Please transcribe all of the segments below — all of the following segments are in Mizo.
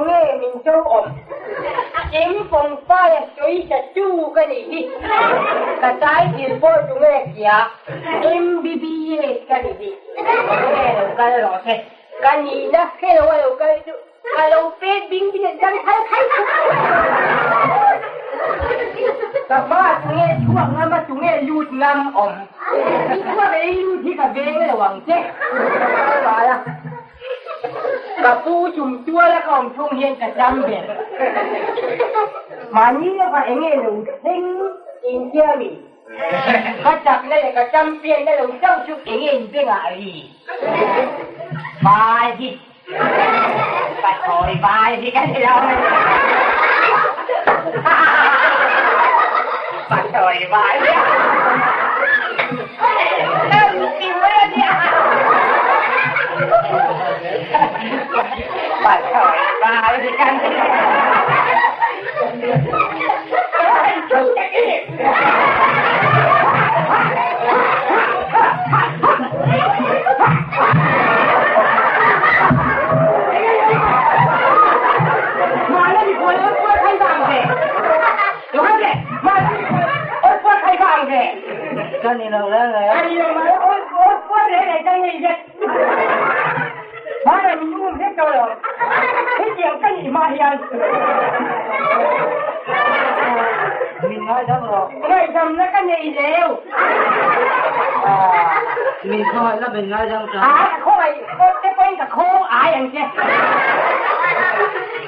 Tunge min cho awm? Chem fawng faia sawisa tu ka nih hi. Ka title pawh tunge hria? MBBS ka nih hi. Tunge lo kal rawh se. Ka nihna hre lo a lo kal chu ka lo pet bing bing dang phal khai chu. Ka hma tunge chhuak ngam a tunge lut ngam awm? I chhuak leh i lut hi ka veng lo ang che. Ka Ka pu chum tual a ka awm chhung hian ka cham ber. Mahni lawkah eng nge lo thleng intia mi? Ka chakna leh ka champion na lo chauh chu eng nge inbengah a ri? Vai hi Pathlawi vai hi ka ni lo. Pathlawi vai hi Pathlawi vai hi ka ni lo. Ngaihdamna ka nei leu. Min khawngaih la min ngaidam ta. Ai ka khawngaih awt te pawhin ka khawng ai ang che.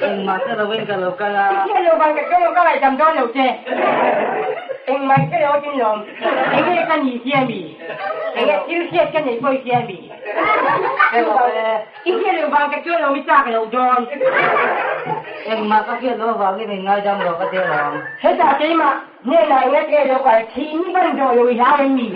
Engmah hre lovin ka lo kal a. I hriat loh vang ka kal lo ka ngaihdam dawn lo che. Engmah i hre lo atin lawm. Enge ka ni hria mi? Enge thil hriat ka nei pawh i hria mi? Hre lo e. I hriat loh vang ka kal lo mi chak lo dawn. Engmah ka hriat loh avangin min ngaidam lo ka ti alawm. Hetah keimah Hnenah eng nge lo kal thih ni ban zawh lo i hlau em mi?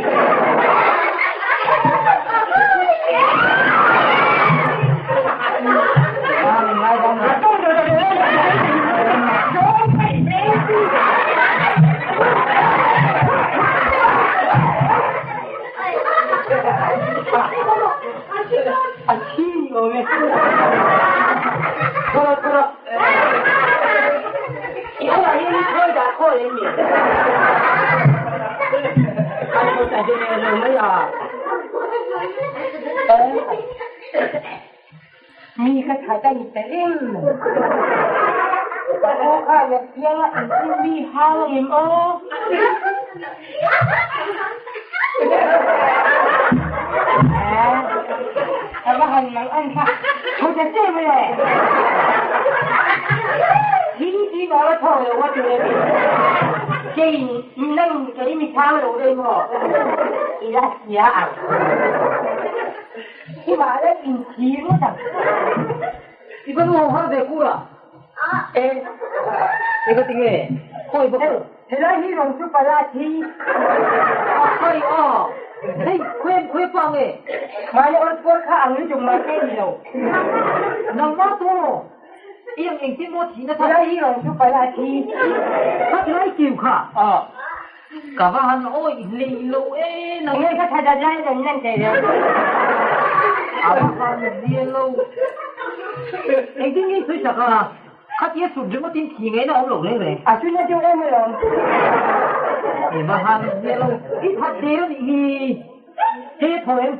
A thi ni awm e. Thawh thawh. I khuaah hian i khawi dah khawi em ni? A kut a hre lo mai a. Mi ka that a ni ta reng mai. Ka aw kha la piang a engtin mi hau ang em aw? A va han mang an kha tho ta che mai le. Thil ti ma va tho lo va tur a ni. Kei nang kei mi chhang lo deuh maw? I la hria ang. I mah la inchhir ngawt ang. I va nuam har ve kur a. E. E ka ti nge? Khawi bawk a. Helai hi rawn chu pala thi. A khawi a. Hei khawi khawi pa nge? Mahni awr puar kha ang lutuk mahse ni lo. Nangmah tu maw? I ang engtin maw thihna chhan? Helai hi rawn chu pala thi. Kha tilai kiu kha. Ka va han awih hlei lo e nang. Nge ka tha dat lai rawn lan thei lo. A va han zia lo. Engtin nge i sawi sak a? Khatia sut ringawtin thi ngaihna awm lo reng reng. A chu na deuh em alawm. I va han zia lo. I that der a nih hi. He thaw em?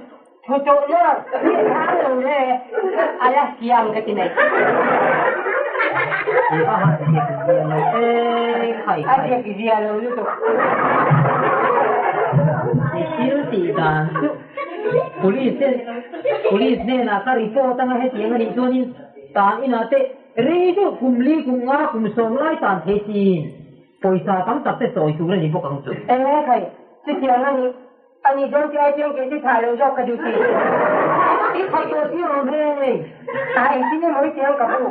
Thaw tawh na. I thang lo le. A la siam ka ti mai. I va han ziak zia lo e khai khai. A ziak zia lo lutuk. I thil tih dan chu Police te Police hnenah ka report anga hetiang a nih chuanin Tan inah te rei deuh kum li kum nga kum 10 lai tan thei chin pawisa tam tak te chawi tur a ni bawk ang chu. Eng nge khai? Chutiang a ni. A ni dawn che ai chuan kei chu thah lo zawk ka duh ti. I thah tawh si rawh hei. A engtin emaw i tiang ka bu.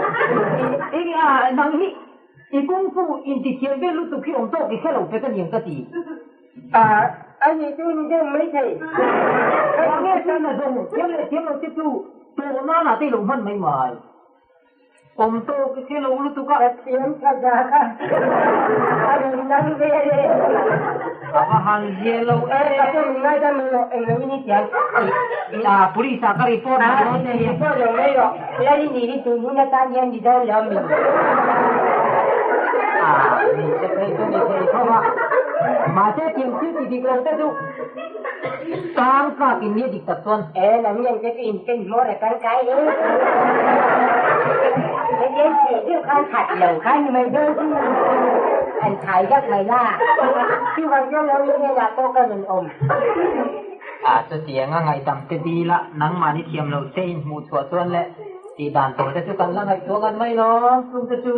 Eng a nang hi i kung fu intithiam vel lutuk hi awm tawk i hre lo pek a niang ka ti. A a ni chu ni deuh mai thei. Eng nge tuna zawng thiam leh thiam lo te chu tawh nana te lo hman mai mai. Awm tawk i hre lo lutuk a. Ka thiam tha za kha a rawn lang ve le. A va han zia lo e. Ka pu min ngaidam mai rawh, englo in i tiang. Ah, police ah ka report mai dawn che hi. Report lo mai rawh, Lal i nih hi tun hun atan hian ni dawn lo mi. Ah, ni te phei chu ni thei tho a. Mahse tiang thil ti dik lo te chu tang tlak in nia dik tak chuan. E, nang ngen te chu in ken hmawr a tangkai e. Hetiang thei deuh khan that lo kha ni mai dawn chu. An thai vak mai la. Chuvang chuan lo in hnenah pawh ka rawn awm. A, chutianga ngaihdam te dil a, nangmahni thiam lo che in hmuh chhuah chuan le tih dan tur te chu kan la ngaihtuah ngan mai lawm. Chung te chu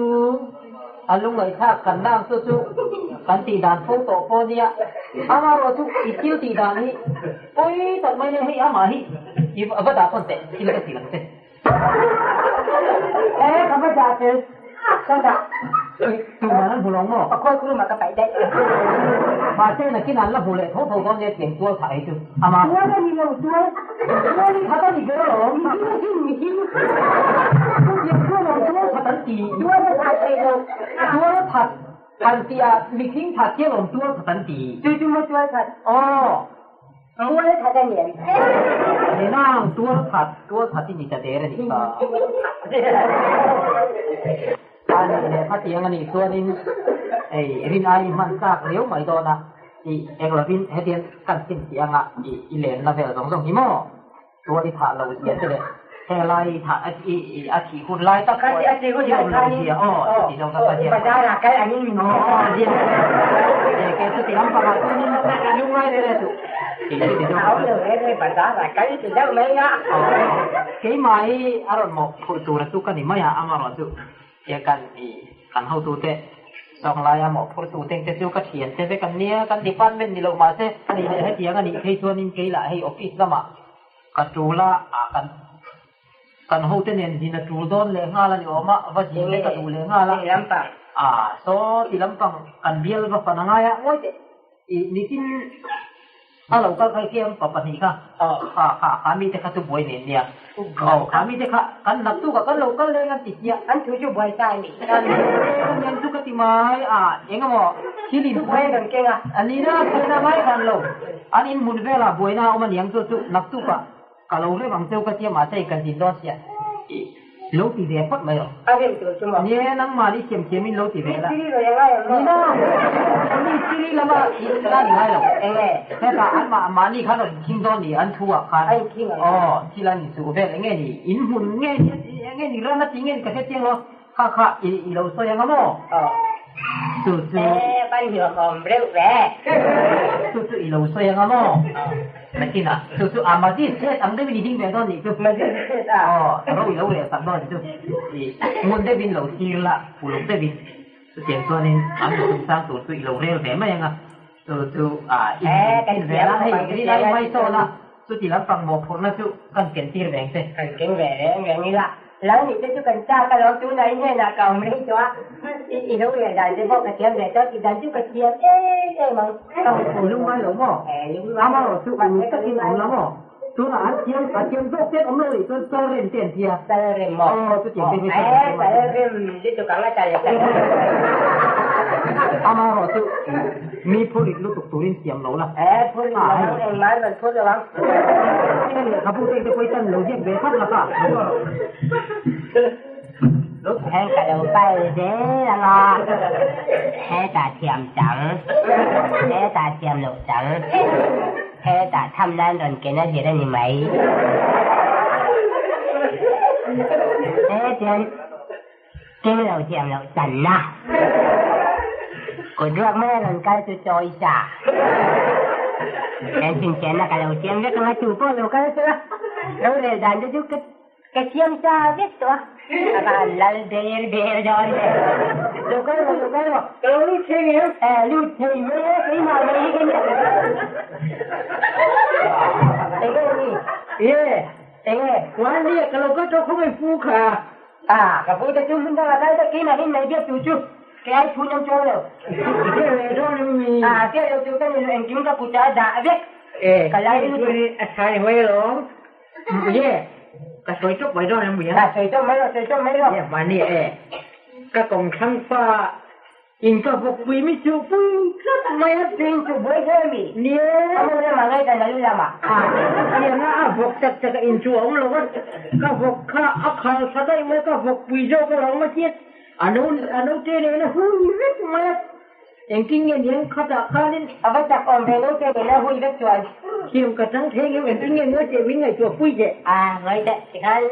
a lungngaihthlak kan lak chu chu kan tih dan fo tawh pawh nia. Amaherawh chu i thil tih dan hi pawi tak mai nia hei amah hi i va dah pawn teh thil ka hrilh ang che. E, ka va dah fel. Ka dah. Tumah an hmu lo maw? A khawi room ah ka paih daih. Mahse nakin an la hmu leh tho tho dawn nia tiang tual thah ei chu. Ama. Tual a ni lo, tual. Tual i that a ni ber alawm. Mihring a sin, mihring. Chutiang chuan lo tual that an ti. Tual a that thei lo. Tual that an tih ah mihring that hian awm tual that an ti. Chu chu maw tual that? Aw. Tual that a ni em? Ni nang, tual that, tual that i ni ta der a nih kha. A nih leh khatiang a nih chuanin ei rin ai hman tlak riau mai dawn a, i eng lovin hetiang kan chhin tih anga i i lenna vel zawng zawng hi maw? Tual i thah lo zia te leh helai i thah i i a thih hun lai tak pawh a thih hun lai khan zia aw chuti zawng kha ka ziak bazar ah kal angin min aw aw ziak e ke chuti lampang ah chuanin lungngai reh reh suh kei chuti zawng kha lo reh reh bazar ah kal ti deuh mai a keimah hi a rawn mawh phurh tur a chu ka ni mai a amarawh chu e kan i kan hotute Sawnglaia mawhphurtu tengte chu ka thiante vek an nia, kan department ni loh mahse a nih leh hetiang a nih phei chuanin kei lah hei office lamah ka tul a, ah kan kan hote nen zin a tul dawn leh nghal a ni awm a, va zin te ka duh leh nghal a, ah saw ti lampang kan bial va fan a ngai a, ngawi teh i nitin A lo kal khai khian pa pahnih kha kha kha kha mite kha chu buai nen nia. Aw kha mite kha kan naktuk ah kan lo kal leng an ti sia. An thu chu buai ta a ni. An leng chu ka ti mai a engemaw thil in buai rawn keng a. A ni na buaina ngai khan lo. An in hmun velah buaina a awm a niang chu chu naktuk ah Ka lo rem ang cheu ka tia mahse ka zin dawn sia i lo ti ve phawt mai rawh. A rem tur chu maw? Nie nangmah ni thiam thiam in lo ti ve la. Mistiri rawi a ngai ang maw? Ni na, mistiri lama i la ni ngai lo. Enge? Hetah an mah mahni khan rawn inkhing dawn ni an thu ah khan. A inkhing ang. Aw, thil an insuh vel enge ni in hmun nge ni enge ni ran a ti nge ni ka hre chiang lo kha kha i i lo sawi ang a maw? Aw. Chu chu. E, van hiam awm reuh ve. Chu chu i lo sawi ang a maw? Aw. Nakinah chu chu a magistrate ang deuhin i ding ve dawn nih chu. Magistrate a. Aw, ro i lo leh sak dawn nih chu. I ngun deuhin lo thlir la, uluk deuhin. Chutiang chuanin an chungchang tur chu i lo rel ve mai ang a. Chu chu a i in ve la, hei rin ai mai sawn a, chuti lampang mawhphurhna chu kan ken tir veng che. Kan keng ve reng reng ila. Lo nih te chu kan chak a lawm, tunah i hnenah ka awm rei tawh a, i lo rel dan te pawh ka thiam ve tawh, ti dan chu ka thiam em em ang. I lungngai lo maw? Amarawh chu uluk takin awm la maw? Tunah an thiam, a thiam zawk ten awm lo nih chuan chal rem te an tia. Chal rem maw? Aw, chutiang te hi chal rem. Chal rem lutuk ang a chal chal. Amarawh chu mi phurit lutuk turin siam lo la. E, phurit lo ang, engmah an rawn phur lo ang. Heng lehkhabu te te pawh i tan lo ziak ve thlap la kha. Heng ka lo kal zel ang a, hetah thiam chang, hetah thiam loh chang, hetah tham nan rawn ken a zir a ni mai. Hetiang keng lo thiam loh channa kut ruak mai a rawn kal chu chawi sa. Kan chhinchhiahna ka lo siam vek ang a, tu pawh lo kal sela, rorel dan te chu ka Ka siam sa vek tawh a, a va han lal der der dawn ve. Lo kal rawh, lo kal rawh. Ka lo lut thei ngei. E, lut thei mai e, keimah mai hi ka nia. Enge ni? Ye. Enge? Wan nia, ka lo kal tawh khaw mai pu kha. Ah, ka pu te chu hmun dangah kal ta, keimah hi mai biak tur chu kei ai phun awm chuang lo. I fiah ve dawn em mi? Ah, fiah lo tur ka ni lo, engkim ka kutah a dah vek. E, ka lai lutuk. A sai hawi alawm. Ye, ka sawi tawp mai dawn em mi a? Ka sawi tawp mai rawh, sawi tawp mai rawh. Ye, mahni e, ka kawng thlang fa. In ka vawkpui mi chuh pui tlat mai a. Pin chu buai hle mi. Ni e. A hnu lama ngaihdan a lu lama. A, tianga a vawk tak tak a in chu a awm lo a. Ka vawk kha a khal tha daih mai, ka vawkpui zawk a lo awm a chiat. A no, a note nen a hui vek mai a. Engtin nge niang khatah khanin. A va chak awm ve note nen a hui vek chuan. Thiam ka chang thei ngeuh engtin nge ngawi teh min ngaihtuah pui teh. A, ngawi teh tikhan.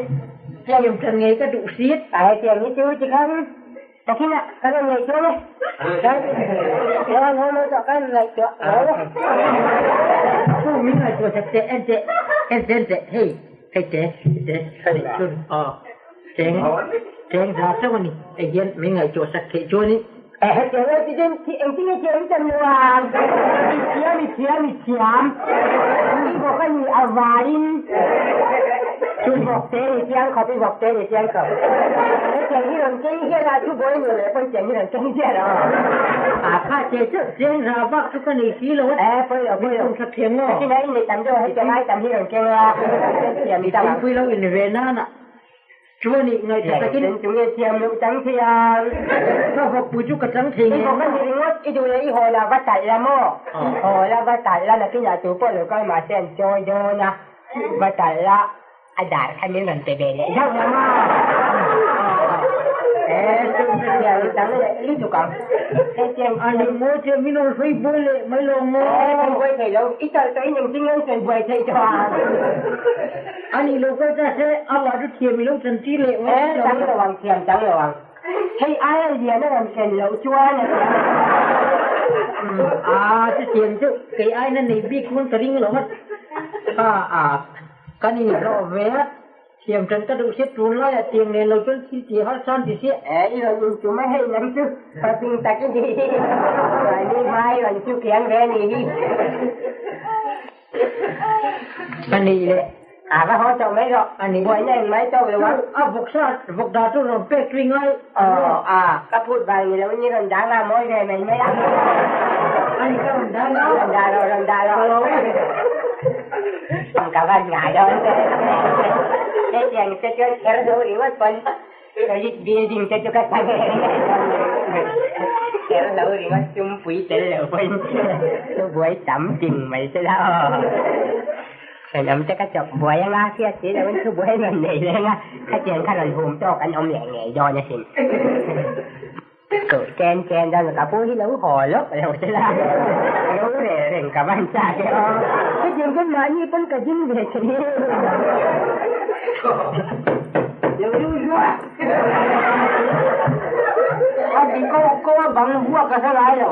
Thiam chan ngei ka duh hriat. A, hetiang hi chu tikhan. Takin ah ka rawn ngaihtuah e. Chuan haw lo tawh ka rawn ngaihtuah lo e. Chu min ngaihtuah sak teh en teh en teh en teh hei hei te te hei chun aw cheng cheng za chauh a ni hei hian min ngaihtuah sak theih chuanin. Eh hetiang e ti chuan engtin nge thiam i chan nuam i thiam i thiam i thiam i bawk a ni a varin I vawk te ni chiang khawp, i vawk te ni chiang khawp. Hetiang hi rawn keng hian a thu buai nu leh pawi tiang hi rawn keng hian a. A kha che chu cheng ra bak chu ka nei si lo a. Eh pawi lo pawi lo. Min tum tha thiam ngaw. Heti mai nei tam deuh hetiang ai tam hi rawn keng a. Thiam i tam ang. Thingpui lo in ve nan a. Chuan i ngaihthla takin. Chen chu nge thiam loh chang thei ang. Ka vawk pui chu ka chang thei nge. I vawk a ni ringawt, i duh leh i haw la va talh la maw? Haw la va talh la nakinah tu pawh lo kal mahse an chawi dawn a. Va talh la a dar kha min rawn pe ve leh zauh la maw? Eh chu chu thiam i chang leh lutuk ang. Hetiang A ni maw che min rawn sawi buai leh mai lo maw? Eh kan buai thei lo, i talh tawh in engtin nge an sawi buai theih tawh ang? A ni lo kal ta se, a mah chu thiam i lo chan tir leh mai Eh, chang lo ang, thiam chang lo ang. Hei aia lian a rawn ken loh chuan a thiam. A chu thiam chu kei aina nei bik chuan ka ring lo a. Kha a, kan inhlawh ve a, thiam tan ka duh sia tun laiah tiang nen lo chuan thil tih harsa an ti sia. Eh, i rawn intum a hei lam chu patling tak i ni hi. Mahni hma i rawn chu kiang ve a nih hi. A nih leh. A va haw tawh mai rawh. A nih. Buaina eng mai tawk lo ang. A vawk sa, vawk dah chu rawn pek tui ngai. Aw, a, ka phut vang ni loin i rawn dah nga mawi ve mai mai a. A ni ka rawn dah nga. Rawn dah rawh, rawn dah rawh. Ka lo. Ka van ngai dawn che. Hetiang te chuan kher zo ringawt pawn Solid building te chu ka sa ve kher lo ringawt chumpui tel lo pawhin chu buai tam ting mai se la aw. Thenawm te ka chawp buai anga hriat si loin thu buai rawn nei leng a, khatiang kha rawn hum tawk an awm leh ngei dawn asin. Koh chen chen dawn ka pu hi lo haw lawk lo se la, lo rel reng ka van chak e aw. Hetiang chuan mahni pawn ka ding ve thei e. Lo lu zuah. A ti ko ko a bang huak ka hre ngai lo.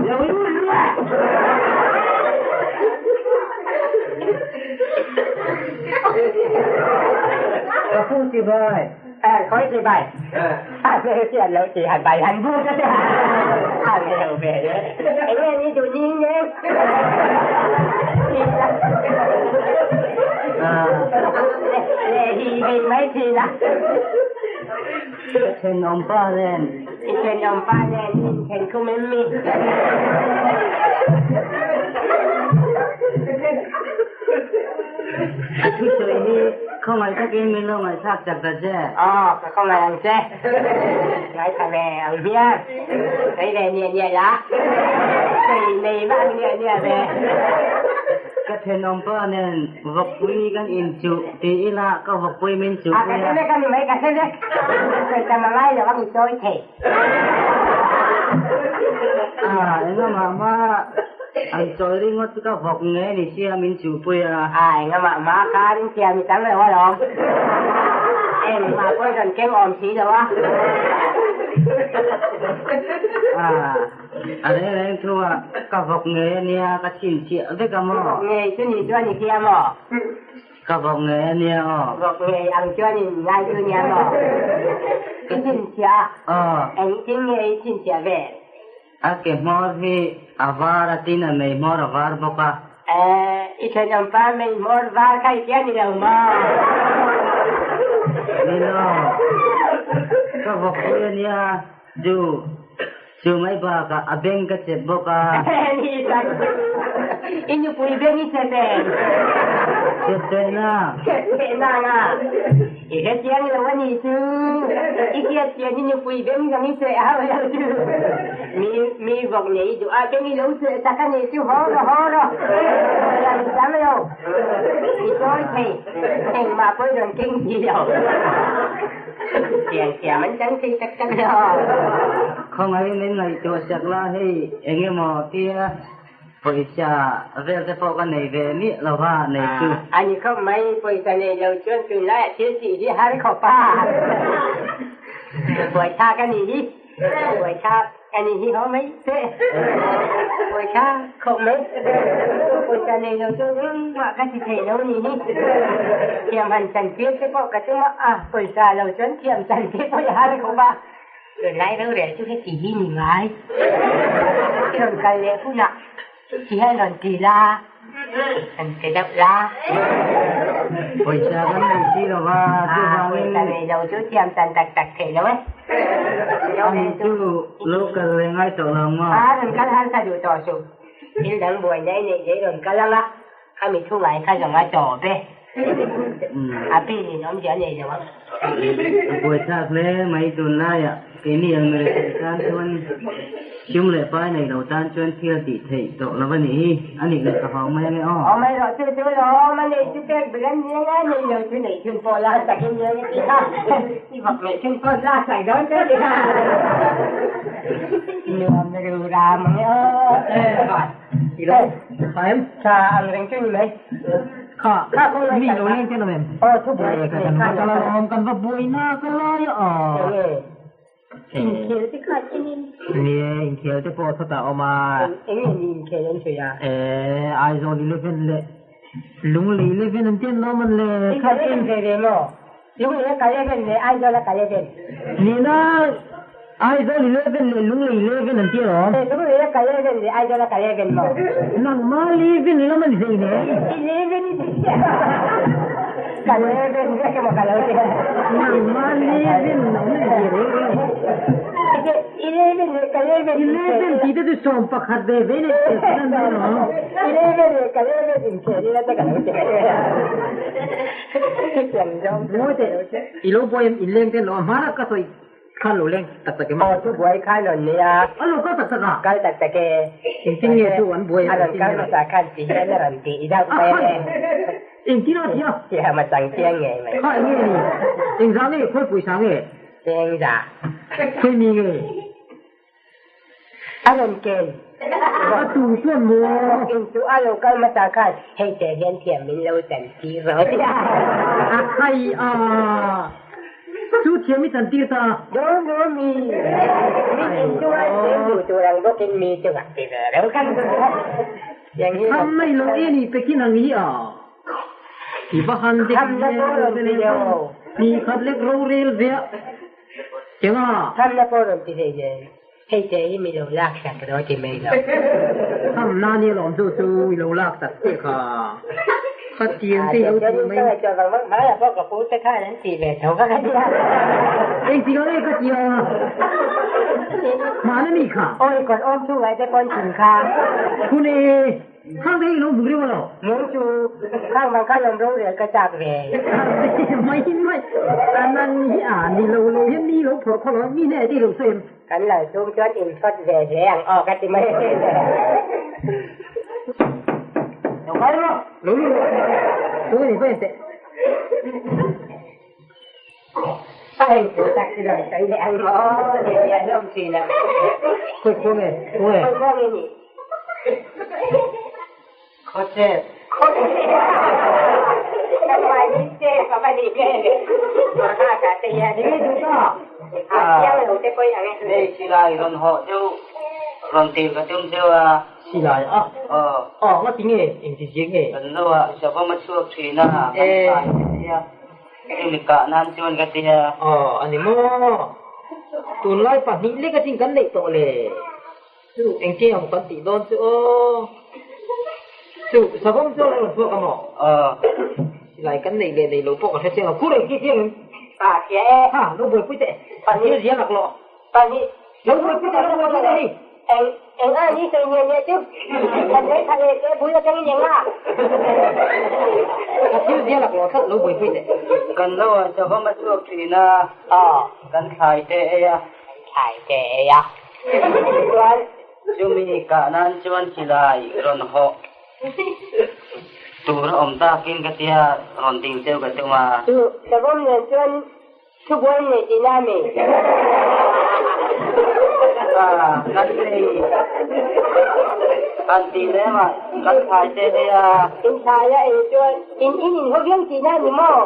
Lo lu zuah. Ka pu ti bai. Eh, khawi ti bai. A ve hian lo ti han bai han bu ka ti. A ve lo ve le. Enge ni duh ni nge. Le hi hei mai thin a. Thenawm pa nen. I thenawm pa nen in then khum em mi? I thusawi hi khawngaih takin min lo ngaihthlak chak ta che. Aw, ka khawngaih ang che. Ngaithla ve ang hian. Sawi ve niah niah la. Sawi nei vak niah niah ve. Ka thenawm pa nen vawkpui kan inchuh ti ila ka vawkpui min chuh pui a. Ka hre vek a ni mai, ka hre vek. Sawi tam a ngai lo a, mi sawi thei. A, engamah hma an chawi ringawt chu ka vawk nge ni sia min chuh pui a. A, engamah hma khan insiam i tam lo alawm. Engmah pawh i rawn keng awm si lo a. A. A reng reng thu a, ka vawk ngei a nia, ka chhinchhiah vek a maw? Vawk ngei chu ni chuan i hria maw? Ka vawk ngei a nia aw. Vawk ngei ang chuan in ngai chu nia maw? I chhinchhiah a? Aw. Engtin nge i chhinchhiah ve? A ke hmawr hi a var a tin a mei hmawr a var bawk a. Eh, i thenawmpa mei hmawr var kha i tia ni lo maw? Ni lo. Ka vawk pui a nia. Chu, chu mai bakah a beng ka chep bawk a. Ni tak, i nupui beng i chep em? Chep teh na. Chep teh na nga. I hre chiang lo a nih chu. I hriat chian i nupui beng dang i cheh hauh lo chu. Mi mi vawk nei i duh a beng i lo cheh tak a nih chu haw rawh haw rawh. Thiam i tam lo. I sawi thei. Engmah pawh i rawn keng si lo. Thiam thiam an chang thei tak tak lo. Khawngaih min ngaihtuah sak la hei eng emaw tia Pawisa vel te pawh ka nei ve miah lo va, nei chu. A ni khawp mai, pawisa nei lo chuan tunlaiah thil tih hi har khawp a. Buaithlak a nih hi, buaithlak a nih hi haw mai teh. Buaithlak khawp mai, pawisa nei lo chuan engmah ka ti thei lo nih hi. Thiam han chan tir te pawh ka tum a, pawisa lo chuan thiam chan te pawh i har khawp a. Tunlai rorel chu heti hi ni ngai. I rawn kal leh hunah ti hian rawn ti la, rawn ti deuh la. Pawisa kan nei si lo va, chuvangin. Pawisa nei lo chu thiam tan tak tak theih lo e. Ani chu lo kal leh ngai tawh lo maw? A rawn kal harsa duh tawh suh. Thil dang buaina i neih leh i rawn kal ang a, khami thu ngai kha zawng a tawp e. A pin in awmzia a nei lo ang. A buaithlak hle mai tunlaiah keini ang mire theih tan chuan sum leh pai nei lo tan chuan thil a tih theih tawh lo a nih hi. A nih leh ka hau mai ange aw. Aw mai rawh chu chu lawm a nei chu pek ber an ni anga nei lo chu nei chhun pawh la tak in nia ti kha i vawk nei chhun pawh la sak dawn che ni kha. Nuam na ru ram ange aw. I lo tha em? Tha ang reng chu ni mai. Kha, mi lo leng ten awm em? Aw, thu buai Eh, ka kan va kal alawm, kan va buai na ka lai a. Enge? Inkhel te kha chinin. Nie, inkhel te pawh chawtah awm a. Enge ni inkhel an sawi a? Eh, Aizawl 11 leh Lunglei 11 an tian lawm an le. Kha en ve ve maw? Lunglei a kal 11 leh Aizawl a kal 11. Nina, Aizawl 11 leh Lunglei 11 an ti alawm. Eh, Lunglei a kal 11 leh Aizawl a kal 11 maw? Nangma 11 lam an zei ne. 11 i ti chiah. Kal 11 vek emaw ka lo ti. Nangma 11 lam an zei reng reng. 11 leh kal 11. 11 tih te chu 11 ve ve nei te an ni alawm. 11 leh kal 11 inkhel ila te ka lo ti. Mawi teh, i lo buai em inleng te lo a hmanah ka sawi khan lo leng tak tak em a? Aw chu buai khan rawn nei a. A lo kal tak tak a? Kal tak tak e. Engtin nge chu an buai A rawn kal hmasa khan ti hian a rawn tih deuh mai a. Engtin a ti a? Thiam a chang chiang ngei mai. Kha eng nge ni? Engzah nge khawi pawisa nge? Engzah? Khawi mi nge? A rawn ken. A tu chuan maw? In chu a lo kal hmasa khan hei te hian thiam min lo chan tir rawh a ti a. A khai a, chu thiam i chan tir ta a. No no mi, mi in chu a thiam duh tur ang bawkin mi chu a ti ve reuh khan. Tham mai lo e ni pekin ang hi a. I va han dik ni khat lek rorel ve a. Kenga? Thamna pawh rawn ti thei nen, hei te hi mi lo lak sak rawh ti mai lo. Thamna nia lawm chu chu i lo lak sak che kha. Khatiang te i lo ti mai. Ka ngaihtuah vang vang hmaiah pawh ka pu te khan an ti ve tho ka ka tia. Engtik ah nge ka tia? Hmana mi kha? Awi kawr awm chhungah te pawn thin kha. Phun e. Khang te hi lo hmu riau lo. Nung chu khang bang kha lawm rorel ka chak ve. Mai mai a nang hi a ni lo lo hian mi lo phawrh khaw lo mi hneh ti lo sawi em. Kan lo chhung chuan in phawt ve ve ang aw ka ti mai. Lo kal rawh. Lo lut rawh. Chu ni pawh en teh. A eng chu tak chu rawn sawi leh ang maw ti ti a hlawm thin a. Khawi khaw nge? Khaw nge? Khawi khaw nge ni? Khaw chep. Khaw chep. Nangmah hi chep a va nih hmel e. Kawr hak ah te hian. Enge duh ta? A chiang lo te pawh i ang e. Hei silai rawn hawh deuh rawn tir ka tum deuh a. Silai a? Aw. Aw ngati nge? Engti zia nge? Kan lo ah savawm a chhuak thin a, kan sai te sia. Chumi kah nan chuan ka ti a. Aw, a ni maw? Tunlai pahnih lek achin kan neih tawh le. Chu engtin ang kan tih dawn chu aw. Chu savawm chu a lo rawn chhuak a maw? Aw. Silai kan neih leh neih lo pawh ka hre chiang lo. Khur engti chiang em? A, hria e. Ha, lo buaipui teh. Pahnih. Thil zia lak lawh. Pahnih. Lo buaipui teh, lo buaipui teh hei. Eng eng a ni sawi nge nge chu kan lei tha leh te bul atangin eng a. Ka thil zia lak lo tlat lo buaipui teh. Kan lo ah savawm a chhuak thin a, kan thlai te ei a. Kan thlai te ei a. Chuan. Chumi kah nan chuan silai rawn hawh tur a awm takin ka tia rawn ding cheu ka tum a. Chu savawm nen chuan Thubuai nei tihna a mi? Kan nei han tih lem ah kan thlai te hei a. In thlai a ei chuan in in in haw viau tihna a ni maw?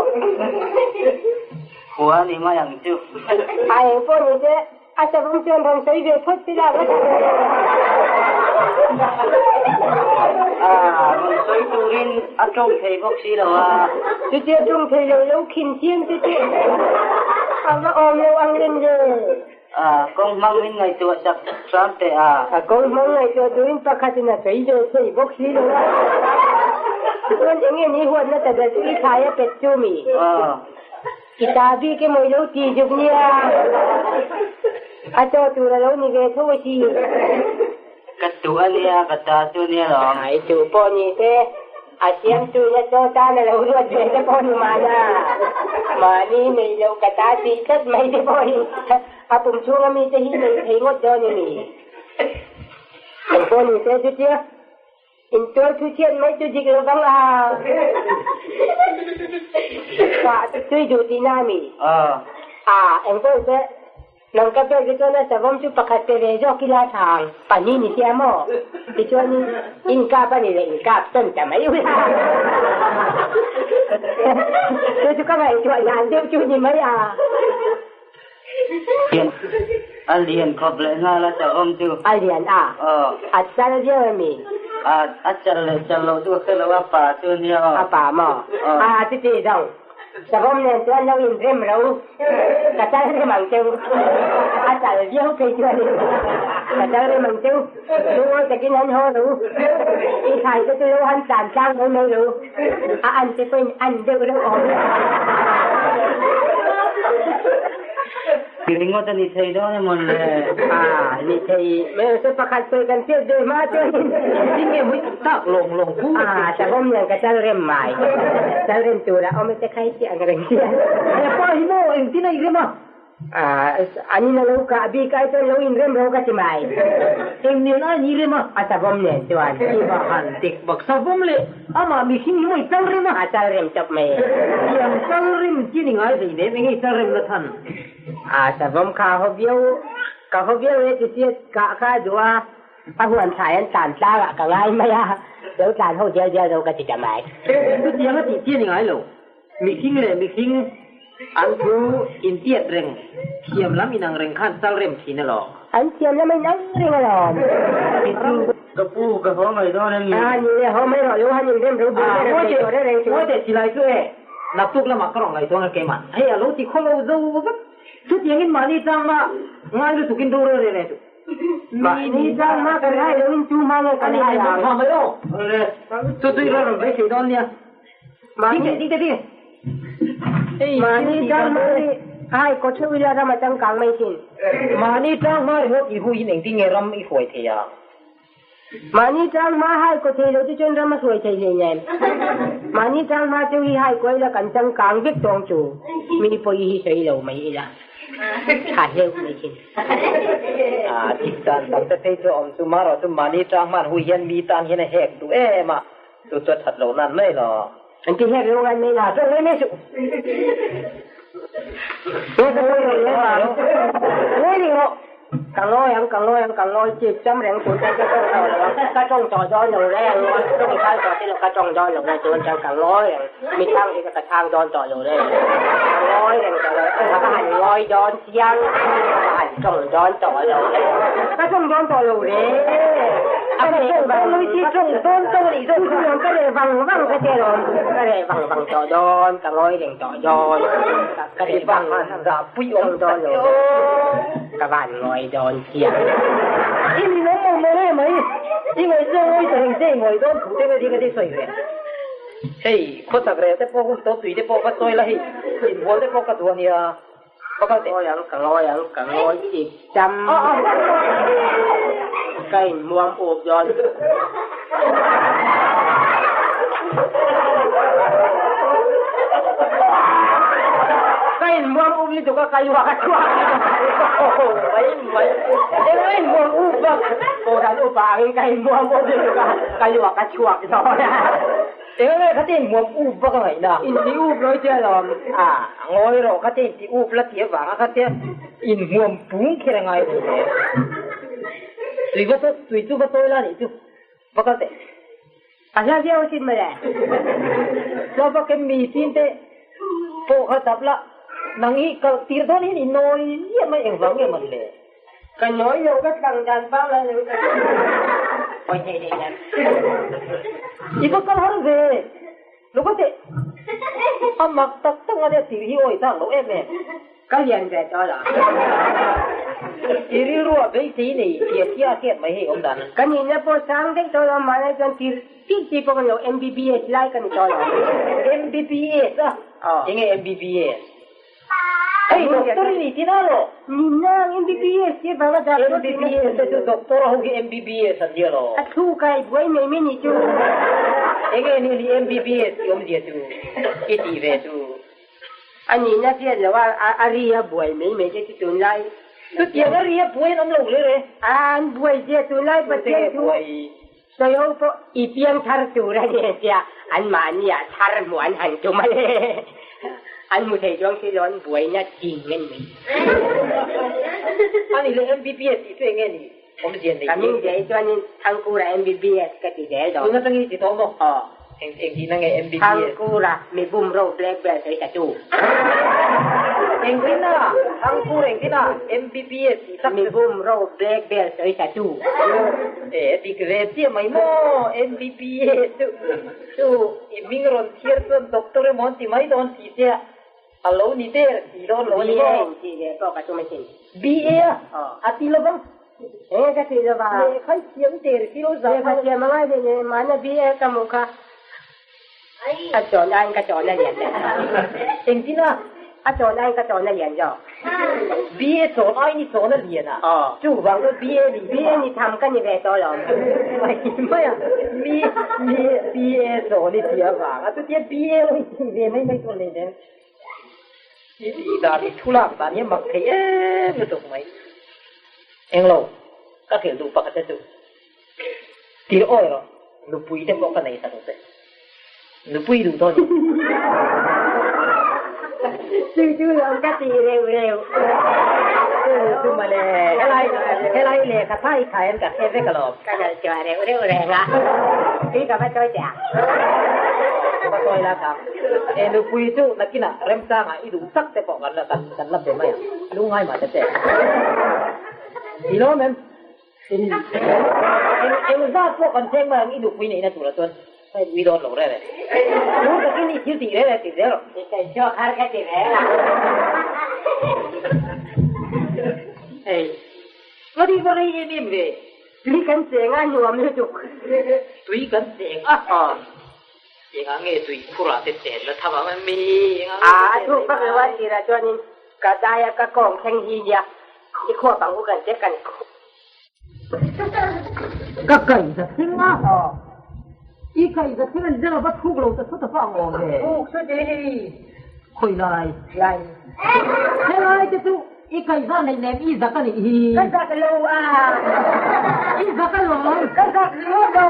Khua a ni mai ang chu. A eng pawh ni se a savawm chuan rawn sawi ve phawt se la va tha ve. Rawn sawi turin a tawng thei bawk si lo a. Chutia tawng thei lo lo khin chiam te chu a va awm lo ang reng ve. Kawng hmang min ngaihtuah sak hram teh a. A kawng hmang ngaihtuah turin pakhatin a sawi ve thei bawk si lo a. Tichuan eng nge ni huatna ta ber chu i thlai a pet chu mi? I ta bik emaw i lo ti zuk nia. A chaw tur a lo ni ve tho a si. Ka tuh a nia, ka ta chu a nia lawm. I tuh pawh ni se, a siamtu in a chaw tan a lo ruat ve te pawh ni mahna. Mahni nei loh ka ta tih tlat mai te pawh hi a pum chhunga mite hi nei thei ngawt dawn i ni. Engpawh ni se chutia. Intuar thu chhiat mai chu dik lo vang a. Ka tui duh tihna a mi? A, engpawh se, nang ka pek te chuan a savawm chu pakhat pe ve zawk ila tha ang, pahnih ni sia maw? Tichuanin inkap a ni leh inkap tawn ta mai ula. Chu chu ka ngaihtuah dan deuh chu ni mai a. A lian khawp leh nghal a savawm chu. A lian a? Aw. A chal viau em mi? A, a chal leh chal loh chu ka hre lo a, pa chu a nia aw. A pa maw? Aw. A, chuti zawng. Savawm nen chuan lo inrem ro. Ka chal rem ang cheu. A chal viau phei chuan ka chal rem ang cheu. Lungawi takin han haw ro. I thlai te chu lo han tlan tlang mai mai ro. A an te pawhin an deuh reuh awm. Ti ringawt a ni thei dawn emaw le? A ni thei. Hmeichhe pakhat sawi kan hriat ve hma chuanin Engtin nge mui tak lawng lawng pu? A savawm nen ka chal rem mai. Chal rem tura awm e te khai chiah ang reng chiah. He pa hi maw engtin a i rem a? An in a lo kah bik ai chuan lo inrem ro ka ti mai. Eng nen a in rem a? A savawm nen chuan. I va han tek bak savawm leh amah mihring hi maw i chal rem a? A chal rem chawp mai e. Tiang chal rem chi ni ngai hlei nem, enge i chal rem na than? A savawm kha a haw viau, ka haw viau e ti sia kah kha a duh a, a huan thlai an tlan tlang ah ka ngai mai a, lo tlan ho dial dial ro ka ti ta mai. Chutiang a tih chi a ni ngai lo. Mihring leh mihring an thu intiat reng, thiam lam inang reng khan chal rem thin alawm. An thiam lam a inang reng alawm. Ka pu, ka haw mai dawn em ni? A ni le, haw mai rawh, lo han inrem ro bur ber ang che tawh reng reng chu. Ngawi teh, silai chu e, naktuk lamah ka rawn ngaihtuah ang e keimah. Hei a lo ti khaw lo zo vek. Chutiangin mahni changma ngai lutukin rorel reng reng chu. Mahni changma kan hai loin chu hma nge kan hai ang. Tha mai aw. Chu chu i rawn rawn beisei dawn nia. Mahni Mahni tang hma hi ai kaw theuh ila ram a changkang mai thin. Mahni tang hma ringawt i huiin engtin nge ram i hruai thei ang? Mahni tang hma hai kaw thei lo te chuan ram a hruai thei hleinem. Mahni tang hma cheu hi hai kaw ila kan changkang vek tawng chu mi pawi hi sawi lo mai ila tha hleuh mai thin. A dik dan tak te phei chu a awm chu marawh chu mahni tang hman hui hian mi tan hian a hek duh em a. Chu chu a that lo nan mai lo. An ti hek lo ngai mai la. Chuan mai mai suh. Nge ka ngawi rih lo ang. Ngawi rih rawh. Ka ngawi ang, ka ngawi ang, ka ngawi chip cham reng tun chuan ka tawng tawh lo ang. Ka tawng tawh dawn lo reng ang. Tawng thal tawh te lo ka tawng dawn lo reng tun chuan ka ngawi reng. Mi chhang hi ka chhang dawn tawh lo reng. Ka ngawi reng tawh lo. Ka han ngawi dawn chiang. Ka han tawng dawn tawh lo reng. Ka tawng dawn tawh lo reng. Ka tawng dawn lo i ti tawng dawn tawh a nih zawk kha. Ka reh vang vang ka che lawm. Ka reh vang vang tawh dawn. Ka ngawi reng tawh dawn. Ka reh vang vang tawng dawn lo reng. Ka van ngawi dawn chiang. I min awm lo maw le mai. I ngawi zawng ngawi ta reng che i ngawi dawn thu te nge ding a ti sawi ve. Hei, khawchak rel te pawh hun tawh tui te pawh va chawi la hei, inbual te pawh ka duh a nia. Va kal teh. Ka ngawi ang, ka ngawi ang, ka ngawi chip cham. Ka inhmuam up dawn. Ka inhmuam up lutuk a, ka luak a chhuak mai mai. Eng a inhmuam up bak? Kohhran upa angin ka inhmuam up lutuk a, ka luak a chhuak dawn. Eng nge kha te inhmuam up vak a ngaihna? Inti up lo che alawm. A, ngawi rawh kha te inti up la tih avanga kha te inhmuam pung kher a ngai lo hle. Tui va tui chu va tawi la nih chu va kal teh. A hla viau asin mawle. Chuan va kem mi tin te pawh kha dap la, nang hi kal tir dawn hian i nawi ziah mai engvang nge man le? Ka nawi lo ka tlang dan vang la lo ka Oi hei hei nan. I va kal har ve. Lo ka teh. A mak tak tak ania tir hi awi tak lo em em. Ka lian ve tawh lo. I rilru ah beisei nei tia tia a hriat mai hei awm dan. Ka nihna pawh sang daih tawh lo mahni chuan tir tir chi pawh ka ni lo MBBS lai ka ni tawh lo. MBBS a? Enge MBBS? Hei doctor i ni tin a lo. Nina MBBS te vang a doctor tin a. MBBS te chu doctor ho hi MBBS an nia lo. A thu kai buai nei mai ni chu. Enge ni ni MBBS tih awmzia chu i tih ve chu. A nihna hriat loh a a ri a buai mai mai te chu tunlai. Chutiang a ri a buai an awm lo hle re. A an buai zia tunlai Pathian thu. Sawi ho pawh i piang thar tur a ni tia anmahni ah thar hmuh an han tum a le. An hmu thei chuang si lo an buaina ding a ni mai. A ni le MBBS tih chu enge ni awmzia nei Ka hming zia hi chuanin Thangkura MBBS ka ti zel dawn. Tun atangin i ti tawh maw? Aw. Eng eng tihna nge MBBS? Thangkura mi bumro black belt sawi ta tu. Engtin a? Thangkura engtin a? MBBS tih tak Mi bumro black belt sawi ta tu. E dik ve chiah mai maw? MBBS chu chu i hming rawn chhiar chuan doctor emaw an ti mai dawn tih che a lo ni der si dawn lo a ni maw? BA in tih ve pawh ka tum asin. BA a? A ti lovang. E ka ti lova. Lehkha i thiam der si lo zah. Lehkha thiam a ngai ve nen mahna BA ka hmuh kha a chawn aiin ka chawn a lian daih. Engtin a? A chawn aiin ka chawn a lian zawk. BA chawn aiin i chawn a lian a? Aw. Chuvang chuan BA ni BA ni tham ka ni ve tawh lo. Mai mai a, mi mi BA chawn i ti avang a chutia BA lo i tih ve mai mai chuan lei nen. I tih dan i thu lak dan hi a mak thei em lutuk mai. Englo, ka hrilh duh pakhat te chu tir awi rawh, nupui te pawh ka nei sak ang che. Nupui duh dawn i. Chu chu lawm ka ti reuh reuh. Chu chu mawle, helai helai lehkha thai thai an ka hre vek alawm. Ka ngaihtuah reuh reuh reng a, tui ka va chawi teh ang. Ka va chawi la thang. E nupui chu nakinah remchangah i duh tak te pawh kan la kan la be mai ang. Lungngai mah te che. I lawm em? Eng eng zat pawh kan cheng mai ang i nupui neihna turah chuan hei ui dawn lo reng e. Tur takin i thil tih reng e ti zel rawh. I sawi chhuak har ka ti reng a. Hei ka ti va rei em em ve. Tui kan cheng a nuam lutuk. Tui kan cheng a. Aw. Engah nge tui khurah te chen la tham ang em mi? Engah nge A a thu vak lo a tirah chuanin ka daia ka kawng thleng hi nia i khuap ang u kan che kan Ka kaih za thleng a. I kaih za thleng a ni zela va thuk lo ta thut a pa ang awm ve. Thuk thut e hei. Khawi lai. Lai. Helai te chu i kaih za neih nem i zak a nih hi. Ka zak lo a. I zak a lawm. Ka zak lo lo.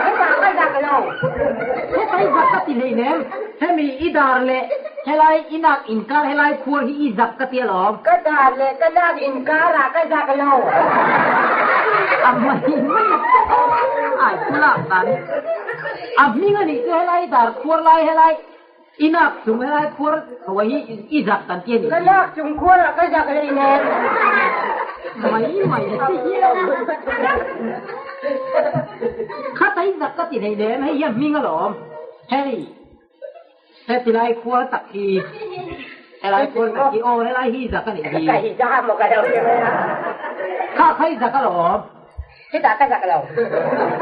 Hetah ka zak lo. Hetah i zak ka ti hlei nem. Hemi i dar leh helai i nak inkar helai khuar hi i zak ka ti alawm. Ka dar leh ka nak inkarah ka zak lo. A mai mai ai thu lak dan a hming a nih chu helai dar khuar lai helai i nak chung helai khuar tho hi i zak kan ti a nih hi. Ka nak chung khuarah ka zak hlei nen. Mai mai Kha ta i zak ka ti hlei nem hei hi a hming alawm. Hei. Heti lai khual tak hi helai khual tak hi aw helai hi zak a nih hi. Ka hi zak maw ka lo ti mai a. Kha kha i zak alawm. Hetah ka zak lo.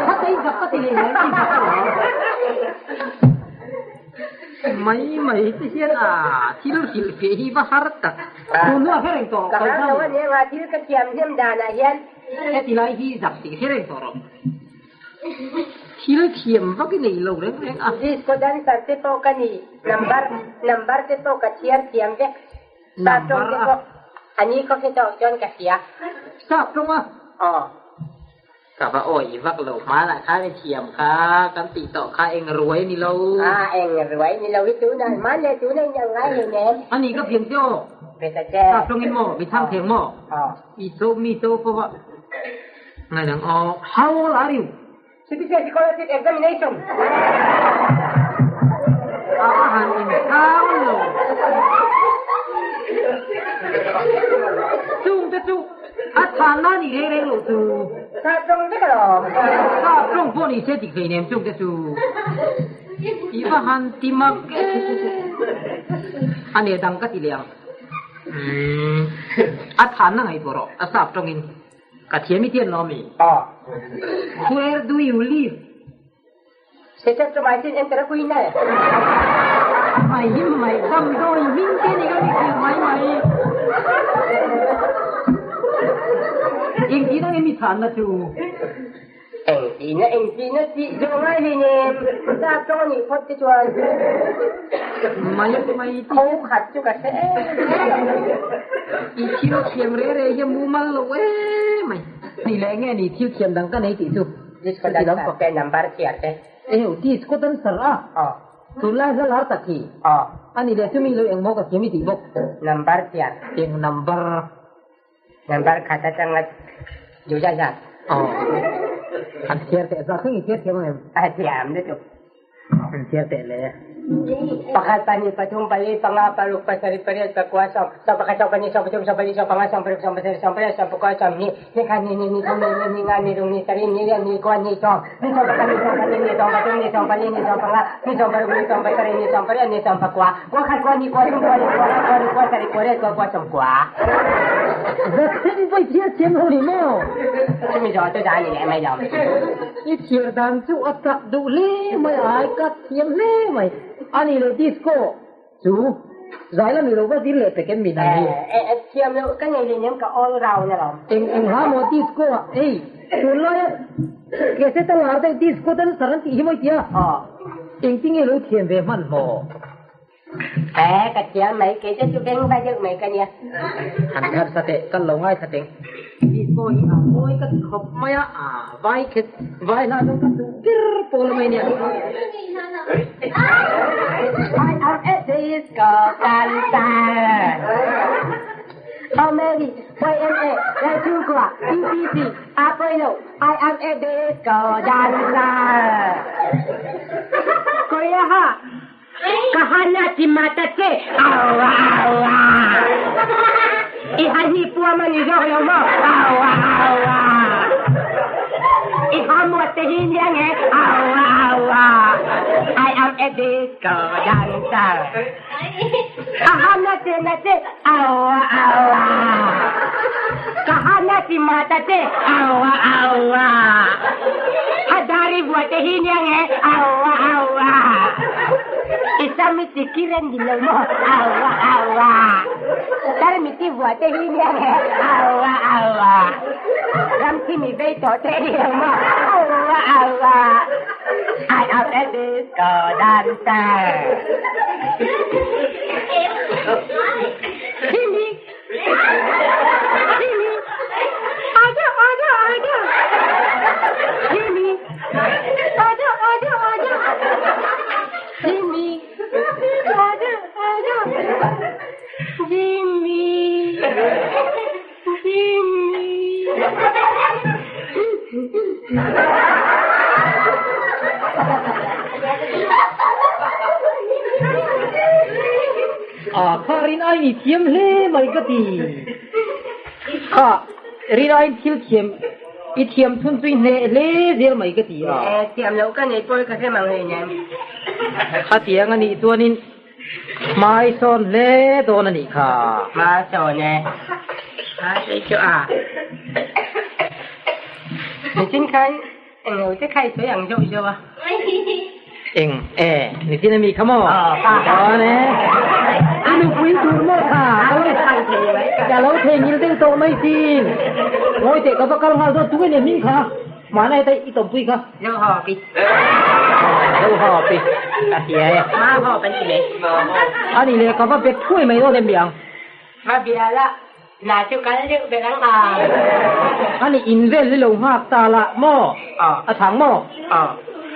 Kha ta i zak ka ti leh lem i zak alawm. Mai mai te hian a thil hrilh feh hi va har tak. Tun hnuah hre reng tawh Ka har lo a nia thil ka thiam hnem danah hian. Heti lai hi zak tih hre reng tawh rawh. Thil thiam vak i nei lo reng reng a. Disco dancer te pawh ka ni, number number te pawh ka chhiar thiam vek. Sap tawng te pawh a ni khawp hi tawh chuan ka hria. Sap tawng a? Aw. Ka va awih vak lo hmanah khan i thiam kha kan tih tawh kha eng ruai ni lo. A eng ruai ni lo hi tunah hman leh tunah in ang ngai hlei nem. A ni ka piang che aw. Be ta che. Sap tawngin maw mi chhang theng maw? Aw. I cho mi cho pawh a ngai nang aw. How old are you? Citizen Scholarship Examination. A va han in chhang lo. Chung te chu a chhan na ni reng reng lo chu. Sap tawng vek alawm. Sap tawng pawh ni se dik hlei nem chung te chu. I va han ti mak e. A ne dang ka ti leh ang. A chhan na ngaihtuah rawh a sap tawngin. Ka thiam i tian lo mi? Aw. Where do you live? Streptomycin enteroquine. Mai him mai damdawi hming te ni ka ni thil mai mai. Engtin ang emi chhanna chu? Engtina engtina tih zawh ngai hlei nem sap tawng a nih phawt te chuan. Mai mai tih. Kho khat chu ka hre em em. I thil thiam re re hi a mumal lo em mai. Ni leh nge ni thil thiam dang ka nei tih chu. Disco dancer te number chhiar te. Eheu disco dancer a. Aw. Tunlai hla lar tak hi. Aw. A ni leh chumi lo engmaw ka thiam i tih bawk. Number chhiar. Eng number. Number khat atanga duh zat zat. Aw. Han chhiar teh zat thleng i chhiar thiam ang em? A thiam lutuk. Han chhiar teh le. Pakhat, pahnih, pathum, pali, panga, paruk, pasarih, pariat, pakua, sawm, sawmpakhat, sawmpahnih, sawmpathum, sawmpali, sawmpanga, sawmparuk, sawmpasarih, sawmpariat, sawmpakua, sawmhnih, nikhat, ni hnih, ni thum, ni li, ni nga, ni ruk, ni sarih, ni riat, ni kua, ni sawm, ni sawmpakhat, ni sawmpahnih, ni sawmpathum, ni sawmpali, ni sawmpanga, ni sawmparuk, ni sawmpasarih, ni sawmpariat, ni sawmpakua, Kua khat kua ni kua thum kua li kua nga kua ruk kua sarih kua riat kua kua sawm kua. Zathin pawh i thiar thiam lo ni maw? Chumi zawh chu zan i leh mai lo. I thiar dan chu a chak duh hle mai a, i cut thiam hle mai. A nih leh disco chu zai la ni lo va zir leh pek em mi nang hi? Eh, thiam loh ka nei leh nem ka all round alawm. Eng eng hla maw disco ah ei tunlaia cassette a lar deuh disco dancer an tih hi maw i tia? Aw. Engtinge lo thiam ve hman maw? Eh, ka thiam mai, kei te chu beng va deuh mai ka nia. Han thar sa teh, kal lo ngai kha teng. Disco hi a mawi ka ti khawp mai a, a vai khet vai hla chu ka duh ber pawl mai nia. I am a disco dancer. Oh Mary, YMA, Lai chhungkua, TTC, a pawi lo. I am a disco dancer. Korea ha. Ka hana ti mata che. Awa awa. I hani pua mani zawk lo maw? Awa awa. I hamuat te hi nia nge? Awa awa. I am a disco dancer. Ka hana che na che. Awa awa. Ka hana ti mata che. Awa awa. Hadari buat te hi nia nge? Awa awa. I sam i ti kiren din lo maw? Awa awa. Tar mi ti buat te hi nia nge? Awa awa. Ram thi mi vei tawh te hi lo maw? Awa awa. I am a disco dancer. Jimmy. Jimmy. Aja, aja, aja. Jimmy. Aja, aja, aja. Jimmy. Aja, aja. Jimmy. Jimmy. A kha rin aiin i thiam hle mai ka ti. Kha rin aiin thil thiam i thiam chhun chu i hneh hle zel mai ka ti a. Thiam loh ka nei pawi ka hre mang hlei nen. Khatiang a nih chuanin Hmai sawn hle dawn a nih kha. Hma sawn e. Hma sawi chu a. Nichin khan englo te kha i sawi ang zauh zauh a. Eng e, nitin ami kha maw? Dawn e. I nupui tur maw kha? Ka lo theihnghilh deuh tawh mai sin. Ngawi teh ka va kal nghal dawn tunge nia hming kha? Mahna heta i tawmpui kha. Zo haw pi. Zo haw pi. Ka hria e. Ma haw kan ti mai. Ani le ka va bet thuai mai dawn em mi ang? Va bia la, na chu kal deuh ber ang a. Ani in vel hi lo nghak ta la maw? A thang maw?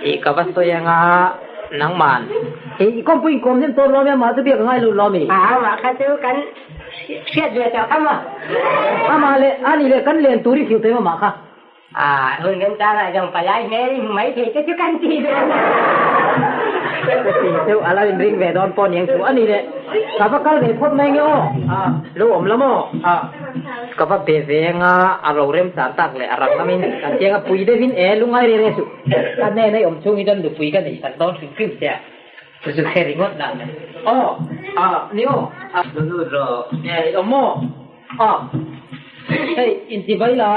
I ka va sawi anga nangman. I i kawmpui inkawm hnem tawn lawm e, amah chu biak a ngai lo lawm i. A amah kha chu kan hriat ve tawh kha maw? Amah leh ani leh kan len tur i hrilh tawh em amah kha? A hun kan chang ah zawng palai hmel i hmu mai thei te chu kan ti ve a. Ka ti deuh a lo inring ve dawn pawh niang chu a ni le. Ka va kal ve phawt mai nge aw. Lo awm la maw? Ka va be ve anga a ro rem char tak leh a rang lamin kan chiang a pui deuhin e lungai reng reng suh. Ka hnena i awm chhung hi chuan nupui ka nei sak dawn hrim hrim che a. Chu chu hre ringawt lah le. Aw a ni aw. Lo lut rawh. E i awm maw? A hei inti vai la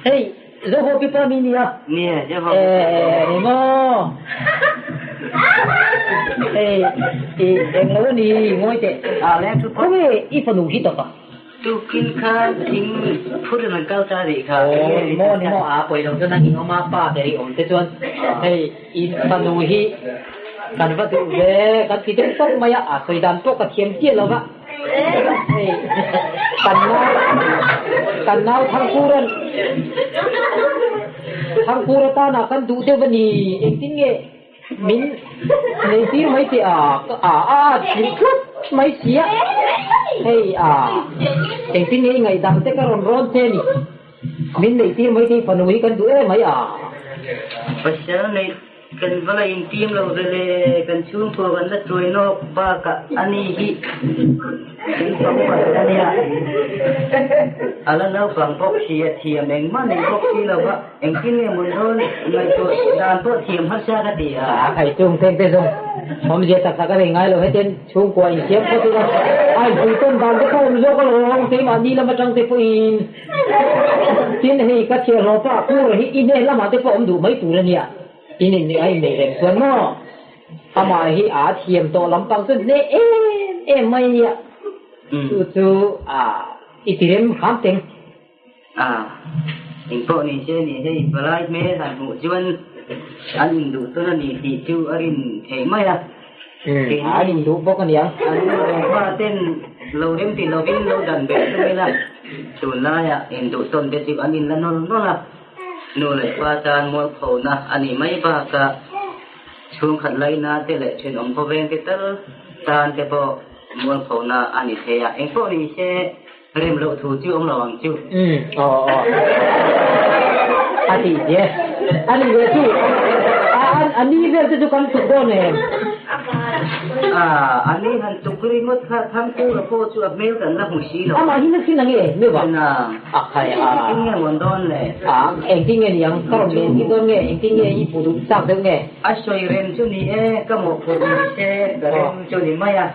hei Zoho pi pa mi nia. Nia Zoho pi pa. Eh ni maw. Hei i eng lo ni ngawi teh. A leng thu phawt. Khawnge i fanu hi tak a. Tukin khan thing phur in an kal ta rih kha. Aw ni maw ni maw a pawi lo chuan ang in awm a pa ber i awm te chuan hei in fanu hi kan va duh ve kan ti deuh tawp mai a a sawi dan pawh ka thiam chiah lo va. Hei kan nau kan nau Thangkuran Thangkur atana kan duh deuh a ni engtin nge min nei tir mai teh a a a thil tlat mai si a hei a engtin nge i ngaihdam te ka rawn rawn che a ni min nei tir mai teh fanu hi kan duh em mai a. Pasal neih Kan va la intim lo ve le, kan chhungkua kan la tuai nawk bakah a ni hi kan pangpang a nia. A la naupang bawk si a thiam engmah nei bawk si lo va, engtin nge mun dawn ngaihtuah dan pawh thiam harsa ka ti a. A khai chung teng te zawng awmzia tak tak a nei ngai lo, hetian chhungkua insiam phawt ila a inpui tawn dan te kha awm zawk alawm, keimahni lam atang te pawhin tin hei ka chhiarhlawh pah kur hi i hnen lamah te pawh awm duh mai tur a nia. In in a innei reng chuan maw? Amah hi a thiam tawh lampang chu hneh em em mai a nia. Chu chu a i ti rem hram teng. A, engpawh ni se ni hei palai hmel han hmuh chuan an induh tawn a ni tih chu a rin theih mai a. An induh bawk a niang. An nu leh pa ten lo rem ti lovin lo dan beh tum ila, tunlaiah induh tawn te chu an inla nawl nawl a. Nu leh pa tan mualphona a nih mai bakah chhungkhat laina te leh thenawm khawveng te tal tan te pawh mualphona a ni thei a, engpawh ni se rem loh thu chu awm lo ang chu. Umm aw aw a tih che a ni ve chu a a ni vel te chu kan tuk dawn em? A a ni han tuk ringawt kha Thangkura pawh chu a hmel kan la hmu si lo. Amah hi na sin ang e Meuva? A khai a. Engtin nge mawn dawn le? A, engtin nge niang? Ka rawn len tir dawn nge? Engtin nge i hmuh duh chak deuh nge? A sawi rem chu ni e, ka mawhphurh ni se, ka rem chu ni mai a.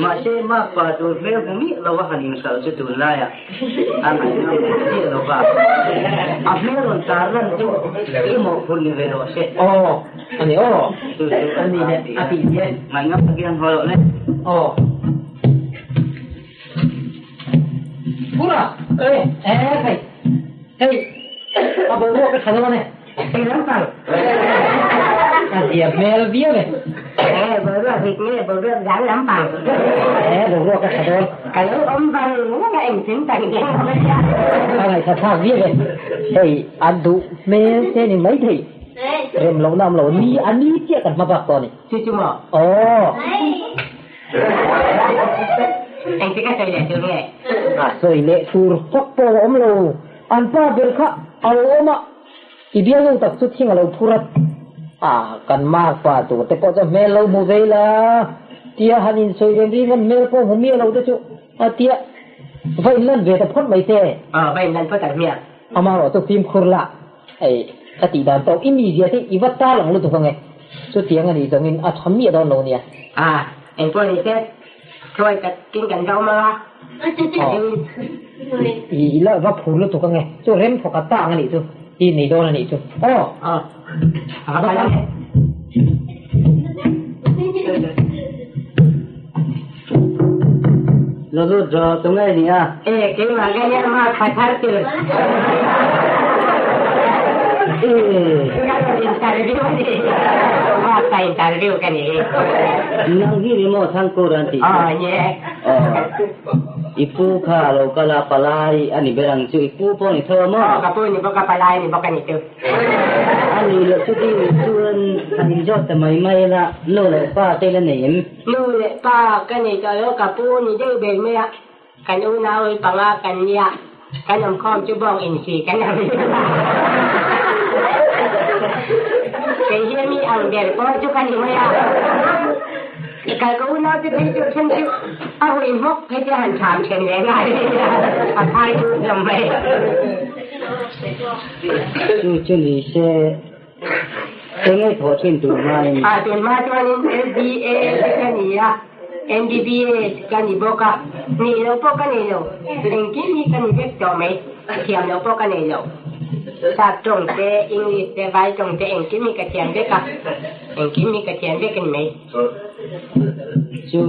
Mahse, makpa tur hmel hmu miah lo a han inhralh chu tunlaiah a ngaihnawm chiah lo va. A hmel rawn tar lan chu i mawhphurh ni ve rawh se. Aw, a ni aw. Chu chu a ni le, a tih hian. Ngaihnawm takin an haw loh le. Aw. Pura, e, e, hei, hei, a boruak a tha dawn e. Hei lampang. A zia hmel viau e. E, boruak rik nge, boruak zang lampang. E, boruak a tha dawn. Ka lo awm vang vang a engkim kan keng awm a nia. A ngaihthla thlak viau e. Hei, a duh hmel che ni mai thei. Rem lohna awm lo, ni a ni chiah kan hma bak tawh a ni. Chu chu maw? Aw. Engtik a sawi leh tur nge? A sawi leh tur fak pawh a awm lo. An pa ber kha a lo awm a, i bialnu tak chu thing a lo phur a. A, kan mark pa tur te pawh chu hmel lo hmu ve ila, tia han insawi rem ring an hmel pawh hmu miah lo te chu a tia va inlan ve ta phawt mai se. Aw, va inlan phawt ang hmiang. Amaherawhchu chu fimkhur la. Hei, ka tih dan tawk i mizia te i va tar ang lutuk ange. Chutiang a nih zawngin a tha miah dawn lo nia. A, engpawh ni se, thuai takin kan va awm ang a. Aw, i la va phur lutuk ange. Chu rem thawk a tang a nih chu, i nei dawn a nih chu. Aw, a va kal ange. Lo lut rawh, tunge i nih a? E, keimah ka nia ma kha thar tur. E. Ka rawn interview a ni. Ma ka interview ka ni. Nang hi ni maw Thangkur an tih chu? Aw, ni e. Aw. I pu kha a lo kal a, palai a ni ber ang chu. I pu pawh ni tho a maw? Aw, ka pu ni bawk a, palai ni bawk a ni chu. A nih loh chu ding chuan han inzawt ta mai mai la, nu leh pa te la nei em? Nu leh pa ka nei tawh lo, ka pu ni deuh ber mai a, kan unau hi panga kan nia, kan awmkhawm chu bawng insi kan ang a. Kei hi mi ang ber pawh chu ka ni mai a, ka ka unau te phei chu then chu a hui hmawk phei te han cham then leh ngai a phai duh hlawm mai. Chu chu ni se enge thawh thin tur hmain? A tun hma chuanin LDA te ka ni a, MBBS ka ni bawk a, nih loh pawh ka nei lo, engkim hi ka ni vek tawh mai, thiam loh pawh ka nei lo. Sap tawng te, English te, Vai tawng te engkim hi ka thiam vek a, engkim hi ka thiam vek a ni mai. Chu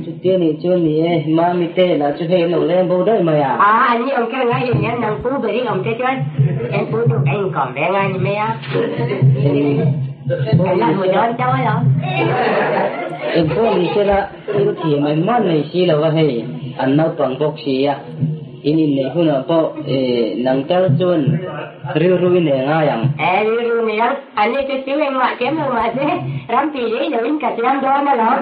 chutia nih chuan ni e, Mami te lah chu hei an lo leng bo daih mai a. Aa, an ni awm kher ngai hlei nen nang pu ber i awm te chuan en pu chu ka inkawm ve ngai ni mai a. Kan la hmu dawn chauh alawm. Engpawh ni sela thil thiam engmah nei si lo va hei, an naupang bawk si a. In inneih hunah pawh nang tal chuan rilru i nei ngai ang. E, rilru nei ang. An ni chu chu engmah thiam lo mahse ram tih lei loin ka siam dawn alawm.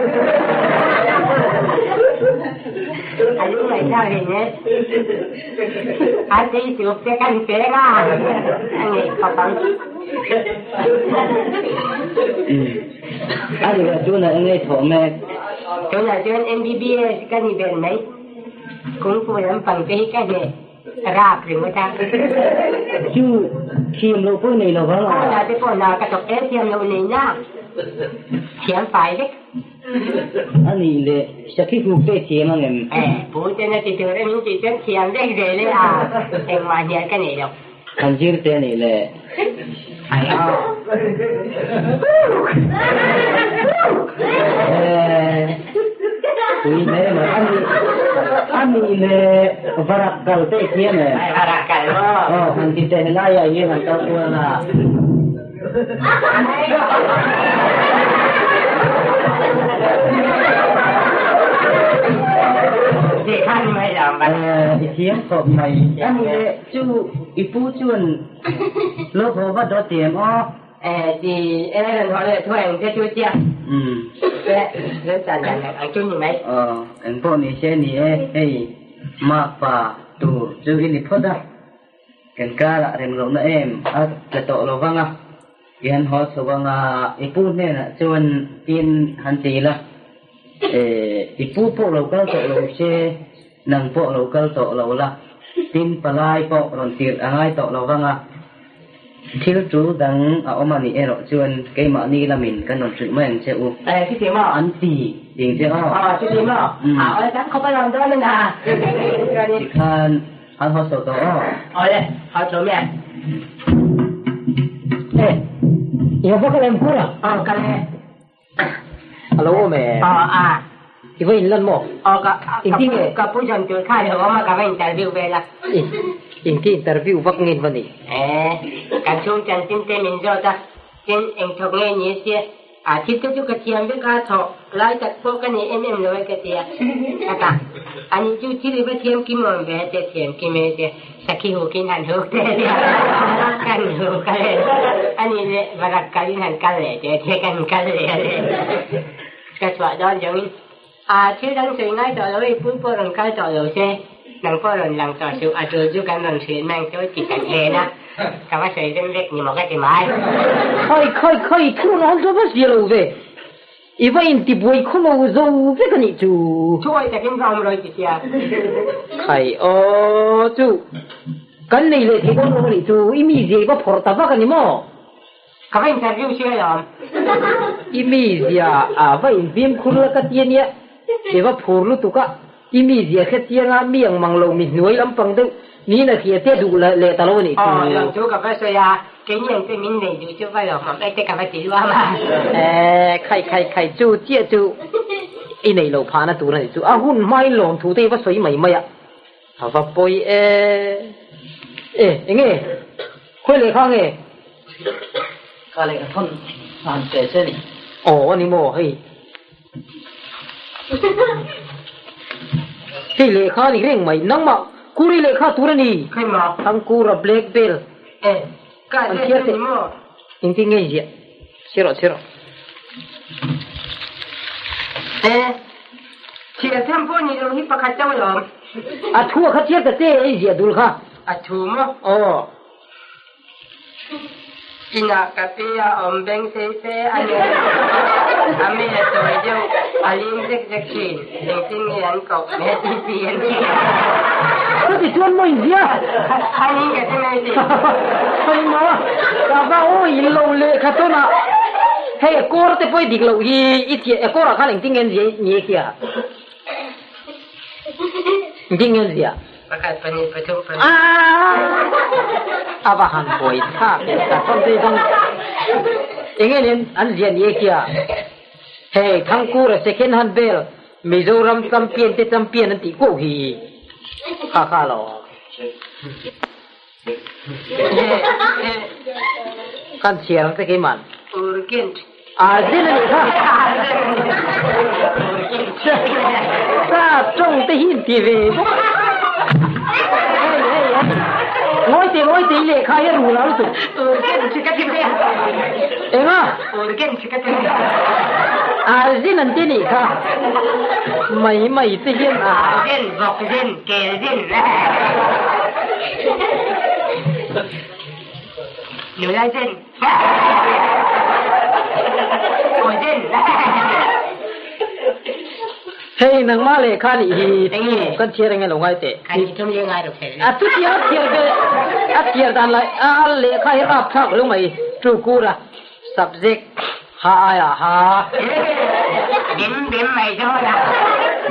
A lung ngaihthlak reng e. A tei chuk te kan peng a, a ngeih khawp ang. A rilru tunah eng nge thawh mek? Tunah chuan MBBS ka ni ber mai. Kungfu lampang te hi ka hneh rap ringawt a. Chu thiam loh pawh nei lo vang a. Hna te pawh hna ka thawk em thiam loh nei na thiam fai vek. A nih leh sakhi huk te thiam ang em? E, pu ten a ti tur em in tih chuan thiam vek zel e a, engmah hnial ka nei lo. Kan zir te a nih leh. Ai aw. Pui hle mai. A nih a nih leh varak kal te i thiam em? Ai varak kal maw? Aw han ti teh helai ah hian han kal kual a. I thiam khawp mai. A nih leh chu i pu chuan lo haw va dawt em aw? Aw, engpawh ni se ni e, hei makpa tur chu i ni phawt a. Kan karah rem lohna em a tla tawh lo vang a, i han haw chho ang a, i pu hnenah chuan tin han ti la, i pu pawh lo kal tawh lo se, nang pawh lo kal tawh lo la, tin palai pawh rawn tirh a ngai tawh lo vang a, thil tul dang a awm a nih erawh chuan keimahni lamin kan rawn hrilh mai ang che u. An ti ding che aw. Tikhan. An haw chho tawh aw. Awle, haw chho mai ang. E, i va kal em Kura? Aw, kal e. A lo awm em? Aw, a. I va inlan maw? Aw, ka, Engtin nge? ka pu zawn tur kha lo awm a, ka va interview vel a. I, engti interview vak nge in va nei? E, kan chhung chanchin te min zawt a, tin engthawk nge ni sia. A thil te chu ka thiam vek a, thawk lai tak pawh ka nei em em lo e ka ti a. Taka, ani chu thil i va thiam kim awm ve te, thiam kim e te, sakhi hukin han huk te tia, kan huk a le, ani leh varak kalin han kal leh te tia kan kal leh a le. Ka chhuah dawn zawngin, a thil dang sawi ngai tawh lo e, pui pawh rawn kal tawh lo se, nang pawh rawn lang tawh suh, a tul chu kan rawn hrilh mang chu ti kan en a, ka va sawi rem vek ni maw ka ti mai. Khai khai khai thu rawn zo va zia lo ve, i va inti buai khaw lo zo vek a nih chu. Thu awih takin va awm rawi ti sia. Khai aw chu, kan nei leh thei dawn lo a nih chu, i mi zia i va phawrh ta vak a ni maw? Ka va interview si alawm. I mizia a va infimkhur la ka ti ania, i va phur lutuk a, i mizia hre chiang a, mi ang mang lo mi hnuai lampang deuh niin a hria te duh leh ta lo a nih chu. Aw, lawm chu ka va sawi a. Keini ang chu min nei duh chu va lawmawm e te ka va ti luam a. Eh, khai khai khai chu chiah chu i nei lo phahna tur a nih chu. A hun hmain lawm thu te hi va sawi mai mai a. A va pawi e. E, enge? Khawi lehkha nge? Kha lehkha thawn a han pe che a ni. Aw, a ni maw hei? Hei lehkha a ni reng mai. Nangmah Kuri lehkha tur a ni. Khawi maw? Thangkura black belt. E, ka ziah chu a ni maw? Engtin nge i ziah? Chhiar rawh, chhiar rawh. E, chhiar tham pawh ni lo hi pakhat chauh alawm. A thu a kha chhiar ta che i ziah dul kha. A thu maw? Aw. Inah ka pi a awm beng sei fe a ni. A mi a tawi deuh, a lim zek zek thin. Engtin nge an koh? Meti an ti. Chuti chuan maw in zia? A ni ka ti mai thin. Hei maw, ka va aw in lo lehkha tawn a, hei a kawr te pawh i dik loh hi i thiah, a kawrah khan engtin nge an zia ni e khia? Engtin nge an zia? Pakhat, pahnih, pathum, pali. A va han buai thlak e, ka tawn te zawng enge nen an zia ni e khia? Hei Thangkura second hand bel Mizoram champion te champion an tih kuau hi kha kha lo. Kan chhiar ang che keiman. Urgent. Arjun a nih kha. Sa tawng te hi in ti ve bawk. Hei hei hei. Ngawi teh ngawi teh i lehkha hi a ru lo lutuk. Urgent chu ka ti mai a. Enga? Urgent chu ka ti mai a. Arjun an ti nih kha. Mai mai te hian a. Arjun, Vawkzin, Kelzin. Nulazin. Kawzin. Hei nangmah lehkha nih hi kan chhiar eng elo ngai teh. Kan thum le ngai ro A chutiang a chhiar ve a chhiar dan lai a lehkha hi rap thlak lo mai tu kura subject ha aia ha. Dim dim mai zawn a.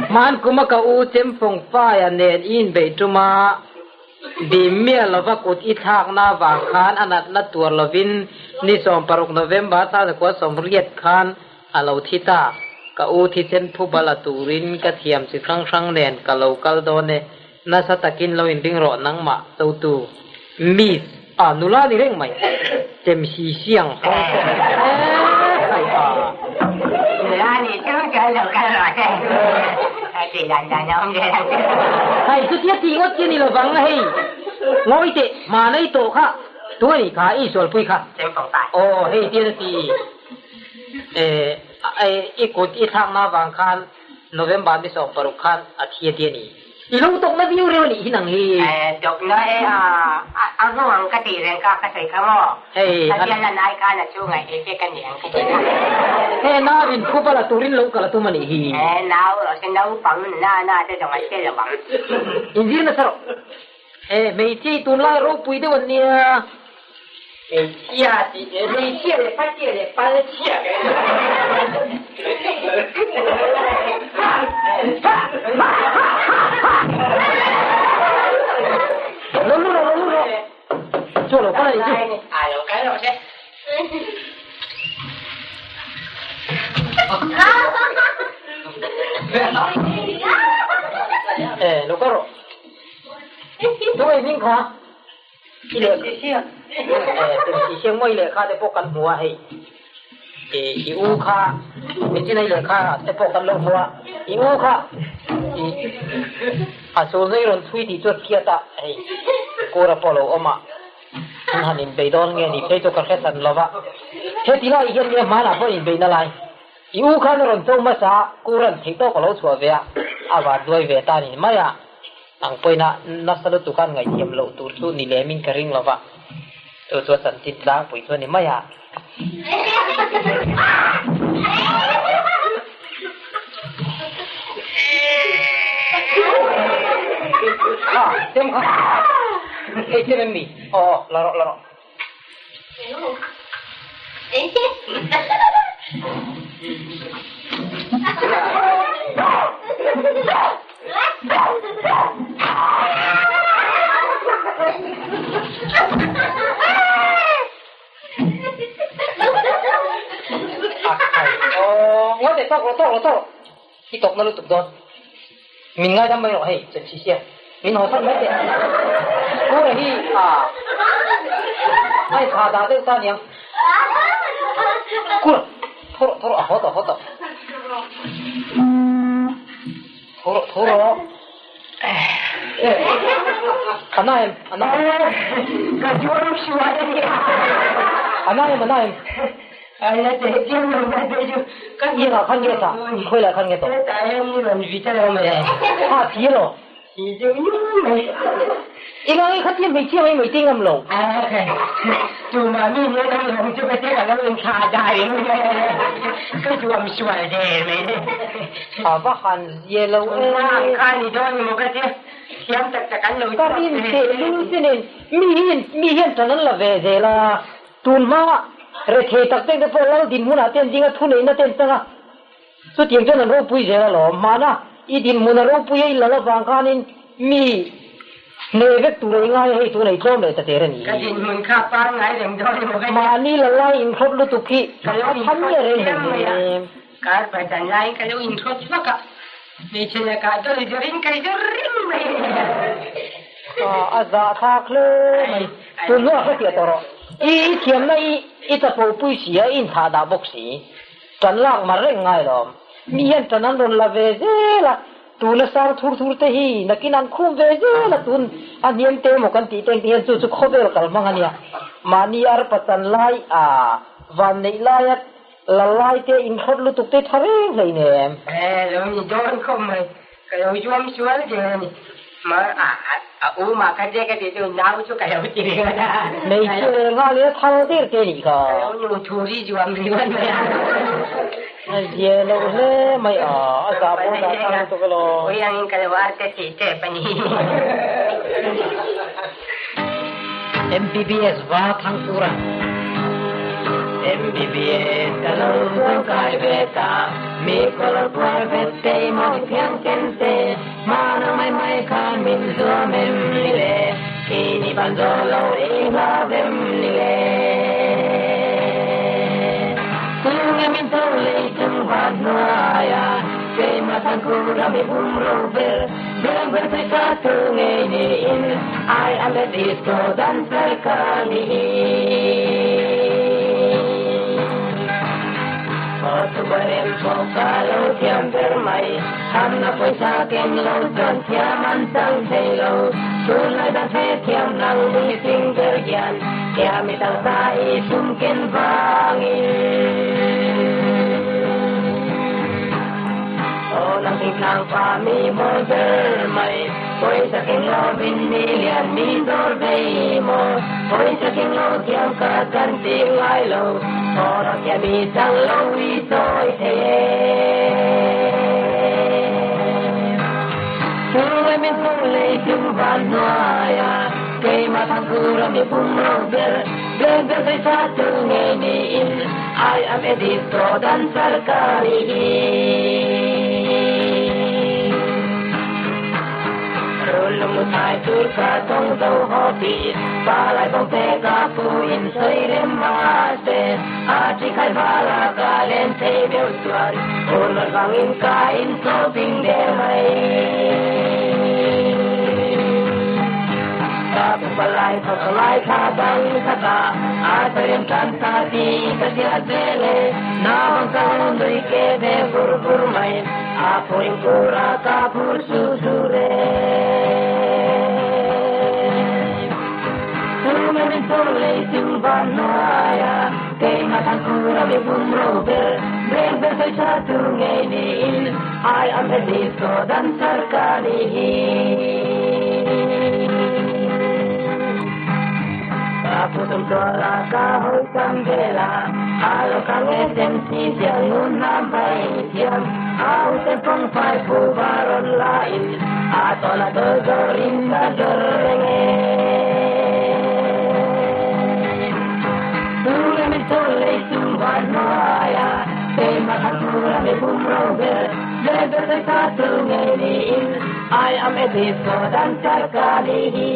Hman kuma ka u Chemfawng Faia nen i inbeih tuma dim miah lova kut i thlakna avang khan a natna tuar lovin ni 16 November thla zakua 80 khan a lo thi ta. Ka u thisen phubal a turin ka thiam chi hrang hrang nen ka lo kal dawn e. Nasa takin lo inring rawh nangmah chotu Miss a nula ni reng mai chem si siang hawng pawh e khai a. Nula ni chung chuan lo kal rawh se a ti dan dan a awm zel ang chu. Hei chutia tih ngawt chi a ni lovang hei ngawi teh hmanei tawh kha tu a nih kha i sualpui kha. Chempawng pa. Aw hei tian a ti e i kut i thlakna avang khan November ni 16 khan a thi a ti a ni. I lo tawkna viau reuh a nih hi nang hi. Tawkna e a, a ru ang ka tih reng kha ka sawi kha maw? Hei a bial lan ai khan a chhungah e che ka ni ang ka ti kha. He nau in phup a la turin lo kal a tum a nih hi. He nau erawh se naupang na na te zawng a hre lo ang. Inzir nasa rawh. He hmeichhia hi tunlai ropui deuh an nia. Hmeichhia tih leh hmeichhia leh patia leh palchhia ka en. Lo lu rawh, lo lu rawh. Chu lo kal a nih chu. A lo kal rawh se. E, lo kal rawh. Tu ei hming kha. I lehkha eh siang mawi lehkha te pawh kan hmu a hei i u kha mitin a i lehkha te pawh kan lo hmu a i u kha i a sulna i rawn chhui tih chu a chhiat a hei kura pawh lo awm a an han inbei dawn nge ni phei chu ka hre hran lova heti lai hian nge hmanah pawh inbeihna lai i u khan a rawn cho hmasa a kura'n theihtawk a lo chhuah ve a a van duai ve ta ni mai a. Ang pawina nasa lutuk an ngaihthiam loh tur chu ni lemin ka ring lova, chu chu a chanchin tlangpui chu a ni mai a. Kha, chem kha. Hei chem em mi? Aw, la rawh, la rawh. Tawk rawh, tawk rawh, tawk rawh. I tawpna lutuk dawn. Min ngaidam mai rawh hei, Chemsi sia. Min haw san mai teh. Kura hi a a inthah dah deuh ta aniang. Kura, tho rawh, tho rawh, a haw tawh, haw tawh. Tho rawh, tho rawh. A na em, a na em. Ka chuang sual a nia. A na em, a na em. A la teh chiang lo mai phei chu. Ka Iang ah khan nge ta? Khawi lah khan nge tawh? Hetah hian ni rawn vit a lo mai. A thi elaw? Thi chu ngiau mai. Eng ang i khatia hmeichhia mai mai te ngam lo? A tumah mi nen an lawm chu ka tia ka lo inthlah dai mai a, ka zuam sual der mai. A va han zia lo em. Tunah ang kha ni dawn emaw ka tia thiam tak tak an lo Ka rin teh lul che nen mi hian mi hian tan an la ve zel a. Tun hma rethei tak tak te pawh lal dinhmun ah te an ding a, thuneihna te an chang a, chutiang chuan an ropui zel alawm. Hmana i dinhmun a ropui a i lal avang khanin mi hneh vek tur a i ngai a, hei tuna i tlawm leh ta der a ni. Ka dinhmun kha pangngai reng dawn emaw ka ti. Mahni lal lai inhrawt lutuk hi Ka lo a than inhrawt nge reng chiang mai a, hleinem. Kar pahdan laiin ka lo inhrawt vak a, hmeichhe lakah dawl zawrin ka zawr reng mai. A zahthlak hle mai. Tun hnuah ka hriat tawh rawh. I i thiamna i i chapo pui si a, i inthah dah bawk si. Ṭan lak mar reng ngai lawm. Mi hian ṭan an rawn la ve zel a, tuna sang thur thur te hi nakin an khum ve zel a, tun a hniam te emaw kan tih te hian chu chu khawvel kal hmang a nia. Mahni arpa chan lai a van neih laia la lai te inhrawt lutuk te tha reng hleinem. E, lo ni dawn khawp mai. Ka lo zuam sual ding a ni. Ma a a u mah kha che ka ti chu nau chu ka lo ti ringawt a. Hmeichhia leh nghal ila thal der te nih kha. Ka lo nu thu ri zuam ringawt mai a. A zia lo hle mai a, a zah pawh zah thang lutuk elaw. Ui angin ka lo arte thei tep a ni. MBBS va Thangkura. MBBS ka lo chuangkai ve ta, mi kawr puar vet te mawi phiang ken te, hmana mai mai khan min zuam em ni le, keini ban zawh lo i hlau em ni le. Tunge min tho lei chung van hnuaia, keimah Thangkura mi bumro ber. Beng ber thei ka thu ngei niin I am a disco dancer ka ni. Pawh pawh ka lo thiam ber mai, Hamna pawisa keng lo chuan thiam an chang thei lo. Tunlai dan hre thiam nang i fing ber hian, Thiam i taksa i sum ken vangin. Aw nang thing tlang pa mi mawi ber mai, Pawisa keng lo vin mi lian mi dawr vei maw, Pawisa keng lo thiam ka chan ti ngai lo, Aw ram hian mi chang lo i chawi thei e. Chungai min hmu lei chung van hnuaia, Keimah Thangkura mi pum ro ber, Beng ber thei tha chu ngei niin, I am a disco dancer ka ni hi. Rul lung thai tur ka tawng zo haw pi, Pa lai bawng te ka pu in sawi rem mahse, A thi khai vala ka len thei meuh chuan, Hun rawn vangin ka in shopping der mai. Ka pu palai thawk lai thla bang khat a, A sawi rem tan ta ti ka hriat vel e, Naupang ka lo nui ke ve vur vur mai, A phurin phur a ka phur su su re. Chunga min tawng lei chung van hnuai a, Keimah Thangkura mi bumro ber, Beng ber sawi tha tu ngei niin, I am a disco dancer ka ni hi. Ka pu tum tual a ka hawi tam vel a, A lo ka nge sem si ziah ngun hnam bai thiam, A u te fawng fai pu va rawn la in, A tawn a dawl zawr in ka zawr reng e. Tunge min thaw lei chung van hnuai a, Keimah Thangkura mi bumro ber, Ber ber thei tha tu ngei niin, I am a disco dancer ka ni hi.